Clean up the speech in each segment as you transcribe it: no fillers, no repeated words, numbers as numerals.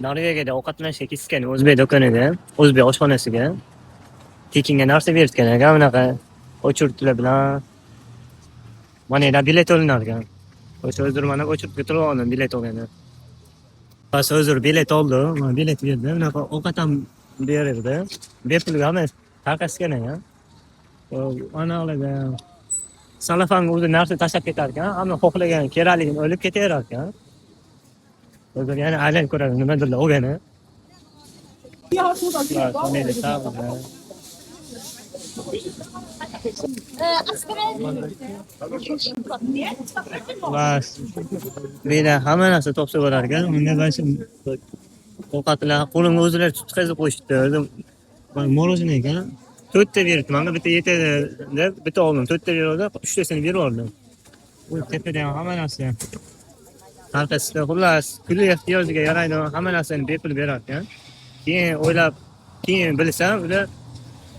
Norvegiyada ovqatlanishga ketgan o'zbek do'koniga, o'zbek oshxonasiga tekinga narsa berishgan ekan, bunaqa очередь lar bilan. Mana yerdan bilet olinar ekan. O'sha o'zir mana очередь ga turib oldim bilet olganda. Bas o'zir bilet oldi, mana bilet berdi. Bunaqa ovqat ham berirdi. Bepulga hamma tarqashgan ekan. Anaqa salafanga o'zi narsa tashlab ketar ekan, hamma xohlagan kerakligini olib ketaverar ekan. O'zir yana aylanib ko'radi nimadirlar olgani. Mana sabzi. Bas. Bu yerda hamma narsa topsa bo'lar ekan. Unga mana shu ovqatlar qo'limga o'zlari tutqazib qo'yishdi. O'zim mana мороженое ekan. To'rtta beribdi. Manga bitta yetadi deb bitta oldim. To'rtta beruvdi, uchtasini berib yubordim. U tepada ham hamma narsa. Tarqasida xullas, kunlik ehtiyojiga yaraydigan hamma narsani bepul berar ekan. Keyin o'ylab, keyin bilsam, ular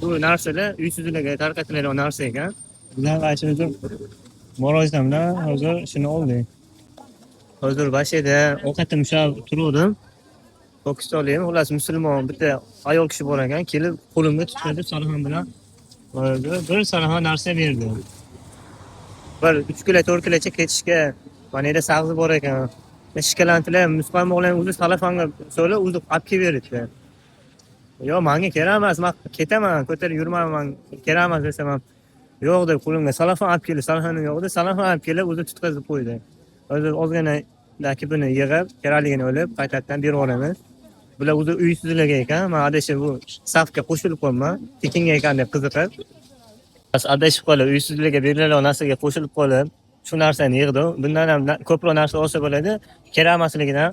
bu narsalar uysizlarga tarqatiladigan narsa ekan. Bular mana shu o'zim мороженое bilan hozir shuni oldik. Hozir boshida ovqatim ushlab turuvdim. Pokistonlik, xullas musulmon bitta ayol kishi bor ekan, kelib qo'limga tutqazib salom bilan bir salom narsa berdi. Bir 3 kilo, 4 kilocha ketishga mana yerda sabzi bor ekan. Shikalantilar muzqaymoqlarni o'zi salafanga solib, o'zi olib kelib beribdi. Yo'q, menga kerak emas, men ketaman, ko'tarib yurmayman, kerak emas desam ham, yo'q deb qo'limga salafan olib keldi, salafanim yo'q edi, salafan olib kelib o'zi tutqazib qo'ydi. Hozir ozgina buni yig'ib, kerakligini olib, qaytadan berib yuboramiz. Bular o'zi uysizlarga ekan, men adashib bu safga qo'shilib qolman, tekinga ekan deb qiziqib. Bas adashib qolib, uysizlarga beriladigan narsaga qo'shilib qolib, shu narsani yig'dim. Bundan ham ko'proq narsa olsa bo'ladi, kerak emasligidan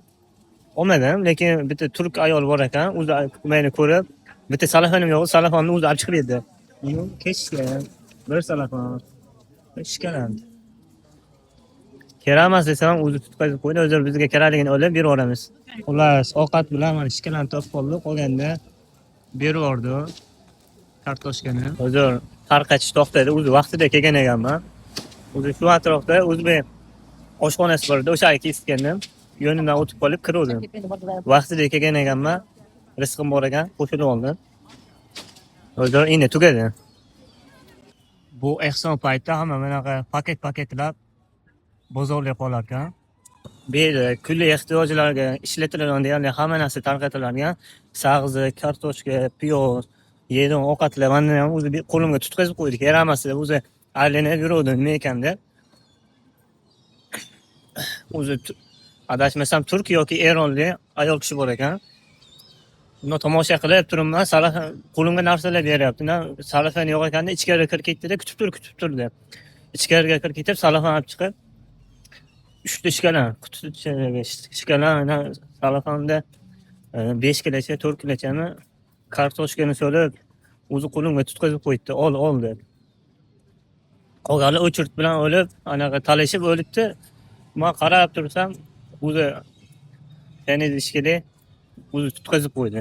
olmadim, lekin bitta turk ayol bor ekan, o'zi meni ko'rib, bitta salafanim yo'q, salafonni o'zi olib chiqib berdi. Buni kechgan bir salafon, bir shikalant. Kerak emas desam ham o'zi tutqazib qo'ydi, o'zi bizga kerakligini olib berib yuboramiz. Xullas, ovqat bilan mana shikalant topib qoldik, qolganda berib yubordi kartoshkani. Hozir tarqatish to'xtadi, o'zi vaqtida kelgan ekanman. O'zi shu atrofda o'zbek oshxonasi bor edi, o'sha yerga ketgandim. Yo'limdan o'tib qolib kiruvdim. Vaqtida kelgan ekanman, rizqim bor ekan, qo'shilib oldim. Hozir endi tugadi. Bu ehson paytida hamma bunaqa paket paketlab bozorga qolar ekan. Bu yerda kunlik ehtiyojlarga ishlatiladigan deyarli hamma narsa tarqatilarkan. Sag'zi, kartoshka, piyoz, yeydigan ovqatlar mana ham o'zi qo'limga tutqazib qo'ydi. Kerak emas deb o'zi aylanib yuruvdim nima ekan deb. O'zi adashmasam turk yoki eronlik ayol kishi bor ekan. Uni tomosha qilib turibman, salafan qo'limga narsalar beryapti. Salafan yo'q ekanda ichkariga kirib ketdi-da, kutib tur, kutib tur deb. Ichkariga kirib ketib, salafan olib chiqib, uchta shikalan, quti shikalan, salafanda 5 kilocha, 4 kilochani kartoshkani solib, o'zi qo'limga tutqazib qo'yibdi, ol, ol deb. Qolganlar очередь bilan o'lib, anaqa talashib o'libdi. Men qarab tursam, o'zi taniydi shekilli, o'zi tutqazib qo'ydi.